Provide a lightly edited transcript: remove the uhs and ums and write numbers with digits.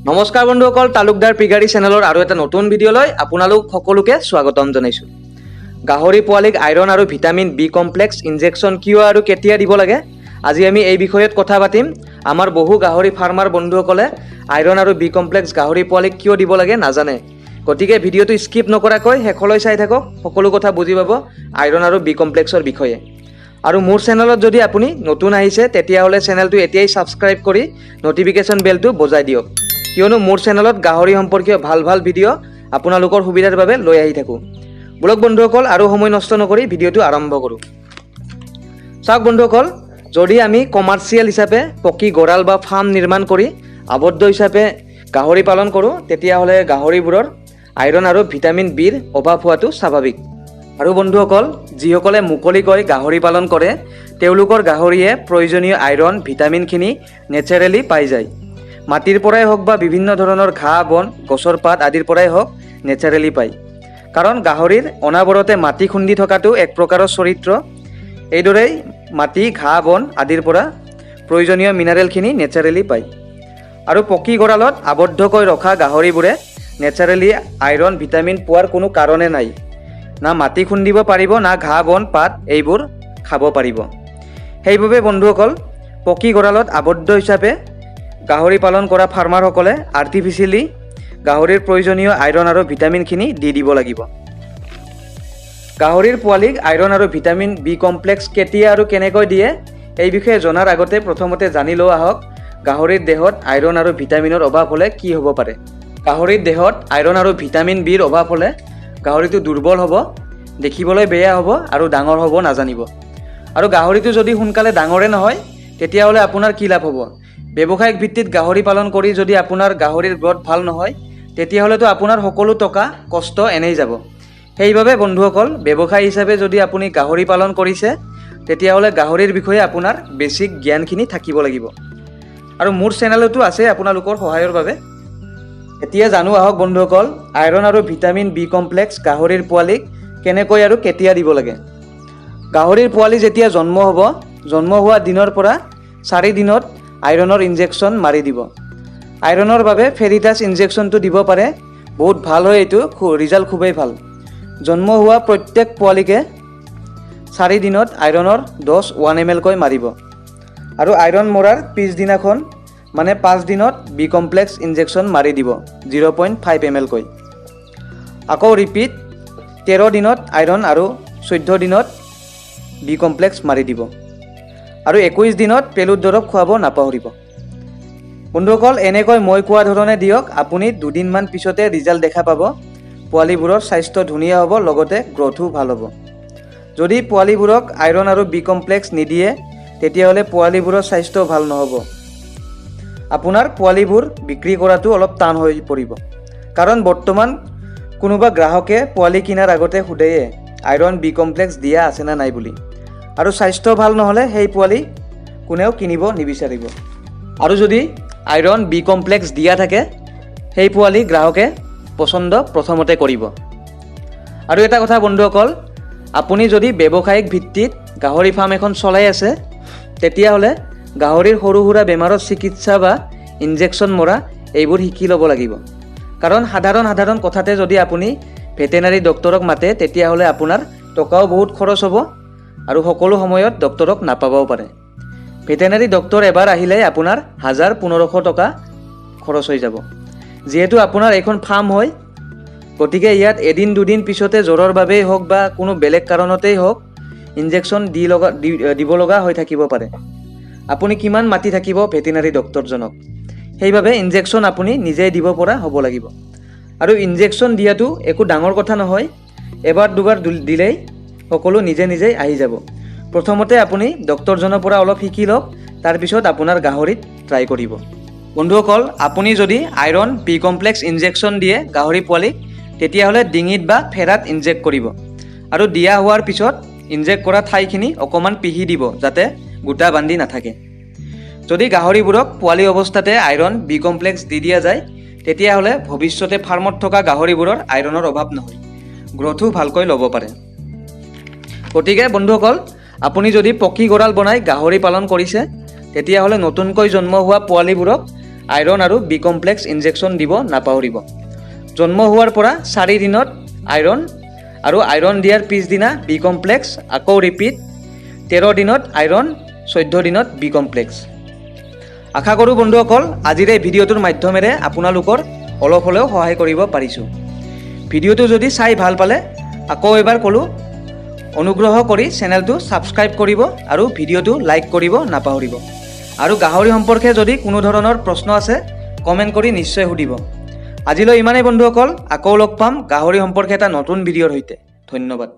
নমস্কাৰ বন্ধুসকল, তালুকদাৰ পিগাৰী চেনেলৰ আৰু এটা নতুন ভিডিঅ'লৈ আপোনালোক সকলোকে স্বাগতম জনাইছোঁ। গাহৰি পোৱালিক আইৰণ আৰু ভিটামিন বি কমপ্লেক্স ইনজেকশ্যন কিয় আৰু কেতিয়া দিব লাগে, আজি আমি এই বিষয়ত কথা পাতিম। আমাৰ বহু গাহৰি ফাৰ্মাৰ বন্ধুসকলে আইৰণ আৰু বি কমপ্লেক্স গাহৰি পোৱালিক কিয় দিব লাগে নাজানে। গতিকে ভিডিঅ'টো স্কিপ নকৰাকৈ শেষলৈ চাই থাকক, সকলো কথা বুজি পাব আইৰণ আৰু বি কমপ্লেক্সৰ বিষয়ে। আৰু মোৰ চেনেলত যদি আপুনি নতুন আহিছে, তেতিয়াহ'লে চেনেলটো এতিয়াই ছাবস্ক্ৰাইব কৰি ন'টিফিকেশ্যন বেলটো বজাই দিয়ক, কিয়নো মোৰ চেনেলত গাহৰি সম্পৰ্কীয় ভাল ভাল ভিডিঅ' আপোনালোকৰ সুবিধাৰ বাবে লৈ আহি থাকোঁ। ব'লক বন্ধুসকল, আৰু সময় নষ্ট নকৰি ভিডিঅ'টো আৰম্ভ কৰোঁ। চাওক বন্ধুসকল, যদি আমি কমাৰ্চিয়েল হিচাপে পকী গঁৰাল বা ফাৰ্ম নিৰ্মাণ কৰি আবদ্ধ হিচাপে গাহৰি পালন কৰোঁ, তেতিয়াহ'লে গাহৰিবোৰৰ আইৰণ আৰু ভিটামিন বিৰ অভাৱ হোৱাটো স্বাভাৱিক। আৰু বন্ধুসকল, যিসকলে মুকলিকৈ গাহৰি পালন কৰে, তেওঁলোকৰ গাহৰিয়ে প্ৰয়োজনীয় আইৰণ ভিটামিনখিনি নেচাৰেলি পাই যায়। মাটিৰ পৰাই হওক বা বিভিন্ন ধৰণৰ ঘাঁহ বন, গছৰ পাত আদিৰ পৰাই হওক, নেচাৰেলি পায়। কাৰণ গাহৰিৰ অনাবৰতে মাটি খুন্দি থকাটো এক প্ৰকাৰৰ চৰিত্ৰ। এইদৰেই মাটি, ঘাঁহ বন আদিৰ পৰা প্ৰয়োজনীয় মিনাৰেলখিনি নেচাৰেলি পায়। আৰু পকী গঁৰালত আবদ্ধকৈ ৰখা গাহৰিবোৰে নেচাৰেলি আইৰণ ভিটামিন পোৱাৰ কোনো কাৰণেই নাই। না মাটি খুন্দিব পাৰিব, না ঘাঁহ বন পাত এইবোৰ খাব পাৰিব। সেইবাবে বন্ধুসকল, পকী গঁৰালত আবদ্ধ হিচাপে গাহৰি পালন কৰা ফাৰ্মাৰসকলে আৰ্টিফিচিয়েলি গাহৰিৰ প্ৰয়োজনীয় আইৰণ আৰু ভিটামিনখিনি দি দিব লাগিব। গাহৰিৰ পোৱালিক আইৰণ আৰু ভিটামিন বি কমপ্লেক্স কেতিয়া আৰু কেনেকৈ দিয়ে, এই বিষয়ে জনাৰ আগতে প্ৰথমতে জানি লওঁ আহক গাহৰিৰ দেহত আইৰণ আৰু ভিটামিনৰ অভাৱ হ'লে কি হ'ব পাৰে। গাহৰিৰ দেহত আইৰণ আৰু ভিটামিন বিৰ অভাৱ হ'লে গাহৰিটো দুৰ্বল হ'ব, দেখিবলৈ বেয়া হ'ব আৰু ডাঙৰ হ'ব নাজানিব। আৰু গাহৰিটো যদি সোনকালে ডাঙৰে নহয়, তেতিয়াহ'লে আপোনাৰ কি লাভ হ'ব? ব্যৱসায়িক ভিত্তিত গাহৰি পালন কৰি যদি আপোনাৰ গাহৰিৰ গ্ৰ'থ ভাল নহয়, তেতিয়াহ'লেতো আপোনাৰ সকলো টকা কষ্ট এনেই যাব। সেইবাবে বন্ধুসকল, ব্যৱসায় হিচাপে যদি আপুনি গাহৰি পালন কৰিছে, তেতিয়াহ'লে গাহৰিৰ বিষয়ে আপোনাৰ বেছিক জ্ঞানখিনি থাকিব লাগিব। আৰু মোৰ চেনেলতো আছে আপোনালোকৰ সহায়ৰ বাবে। এতিয়া জানো আহক বন্ধুসকল, আইৰণ আৰু ভিটামিন বি কমপ্লেক্স গাহৰিৰ পোৱালিক কেনেকৈ আৰু কেতিয়া দিব লাগে। গাহৰিৰ পোৱালি যেতিয়া জন্ম হ'ব, জন্ম হোৱা দিনৰ পৰা 4 দিনত আইৰণৰ ইনজেকশ্যন মাৰি দিব। আইৰণৰ বাবে ফেৰিটাছ ইনজেকশ্যনটো দিব পাৰে, বহুত ভাল হয় এইটো, ৰিজাল্ট খুবেই ভাল। জন্ম হোৱা প্ৰত্যেক পোৱালিকে 4 দিনত আইৰণৰ ড'জ 1 এম এলকৈ মাৰিব। আৰু আইৰণ মৰাৰ পিছদিনাখন, মানে 5 দিনত বি কমপ্লেক্স ইনজেকশ্যন মাৰি দিব 0.5 এম এলকৈ। আকৌ ৰিপিট 13 দিনত আইৰণ আৰু 14 দিনত বি কমপ্লেক্স মাৰি দিব। আৰু 21 দিনত পেলুৰ দৰৱ খুৱাব নাপাহৰিব। বন্ধুসকল, এনেকৈ মই কোৱা ধৰণে দিয়ক আপুনি, দুদিনমান পিছতে ৰিজাল্ট দেখা পাব। পোৱালিবোৰৰ স্বাস্থ্য ধুনীয়া হ'ব, লগতে গ্ৰ'থো ভাল হ'ব। যদি পোৱালিবোৰক আইৰণ আৰু বি কমপ্লেক্স নিদিয়ে, তেতিয়াহ'লে পোৱালিবোৰৰ স্বাস্থ্য ভাল নহ'ব। আপোনাৰ পোৱালিবোৰ বিক্ৰী কৰাটো অলপ টান হৈ পৰিব। কাৰণ বৰ্তমান কোনোবা গ্ৰাহকে পোৱালি কিনাৰ আগতে সোধেয়ে আইৰণ বি কমপ্লেক্স দিয়া আছেনে নাই বুলি। আৰু স্বাস্থ্য ভাল নহ'লে সেই পোৱালি কোনেও কিনিব নিবিচাৰিব। আৰু যদি আইৰণ বি কমপ্লেক্স দিয়া থাকে, সেই পোৱালি গ্ৰাহকে পচন্দ প্ৰথমতে কৰিব। আৰু এটা কথা বন্ধুসকল, আপুনি যদি ব্যৱসায়িক ভিত্তিত গাহৰি ফাৰ্ম এখন চলাই আছে, তেতিয়াহ'লে গাহৰিৰ সৰু সুৰা বেমাৰৰ চিকিৎসা বা ইনজেকশ্যন মৰা এইবোৰ শিকি ল'ব লাগিব। কাৰণ সাধাৰণ সাধাৰণ কথাতে যদি আপুনি ভেটেনাৰী ডক্তৰক মাতে, তেতিয়াহ'লে আপোনাৰ টকাও বহুত খৰচ হ'ব আৰু সকলো সময়ত ডক্তৰক নাপাবও পাৰে। ভেটেনাৰী ডক্তৰ এবাৰ আহিলেই আপোনাৰ 1000-1500 টকা খৰচ হৈ যাব। যিহেতু আপোনাৰ এইখন ফাৰ্ম হয়, গতিকে ইয়াত এদিন দুদিন পিছতে জ্বৰৰ বাবেই হওক বা কোনো বেলেগ কাৰণতেই হওক, ইনজেকশ্যন দি লগা দিব লগা হৈ থাকিব পাৰে। আপুনি কিমান মাতি থাকিব ভেটেনাৰী ডক্তৰজনক? সেইবাবে ইনজেকশ্যন আপুনি নিজেই দিব পৰা হ'ব লাগিব। আৰু ইনজেকশ্যন দিয়াটো একো ডাঙৰ কথা নহয়, এবাৰ দুবাৰ দিলেই সকলো নিজে নিজেই আহি যাব। প্ৰথমতে আপুনি ডক্তৰজনৰ পৰা অলপ শিকি লওক, তাৰপিছত আপোনাৰ গাহৰিত ট্ৰাই কৰিব। বন্ধুসকল, আপুনি যদি আইৰণ বি কমপ্লেক্স ইনজেকশ্যন দিয়ে গাহৰি পোৱালিক, তেতিয়াহ'লে ডিঙিত বা ফেৰাত ইনজেক্ট কৰিব। আৰু দিয়া হোৱাৰ পিছত ইনজেক্ট কৰা ঠাইখিনি অকণমান পিহি দিব, যাতে গোটা বান্ধি নাথাকে। যদি গাহৰিবোৰক পোৱালি অৱস্থাতে আইৰণ বি কমপ্লেক্স দি দিয়া যায়, তেতিয়াহ'লে ভৱিষ্যতে ফাৰ্মত থকা গাহৰিবোৰৰ আইৰণৰ অভাৱ নহয়, গ্ৰ'থো ভালকৈ ল'ব পাৰে। গতিকে বন্ধুসকল, আপুনি যদি পকী গঁৰাল বনাই গাহৰি পালন কৰিছে, তেতিয়াহ'লে নতুনকৈ জন্ম হোৱা পোৱালিবোৰক আইৰণ আৰু বি কমপ্লেক্স ইনজেকশ্যন দিব নাপাহৰিব। জন্ম হোৱাৰ পৰা 4 দিনত আইৰণ আৰু আইৰণ দিয়াৰ পিছদিনা বি কমপ্লেক্স, আকৌ ৰিপিট 13 দিনত আইৰণ, 14 দিনত বি কমপ্লেক্স। আশা কৰোঁ বন্ধুসকল, আজিৰ এই ভিডিঅ'টোৰ মাধ্যমেৰে আপোনালোকৰ অলপ হ'লেও সহায় কৰিব পাৰিছোঁ। ভিডিঅ'টো যদি চাই ভাল পালে, আকৌ এবাৰ ক'লোঁ, অনুগ্ৰহ কৰি চেনেলটো ছাবস্ক্ৰাইব কৰিব আৰু ভিডিঅ'টো লাইক কৰিব নাপাহৰিব। আৰু গাহৰি সম্পৰ্কে যদি কোনো ধৰণৰ প্ৰশ্ন আছে, কমেণ্ট কৰি নিশ্চয় সুধিব। আজিলৈ ইমানেই বন্ধুসকল, আকৌ লগ পাম গাহৰি সম্পৰ্কে এটা নতুন ভিডিঅ'ৰ সৈতে। ধন্যবাদ।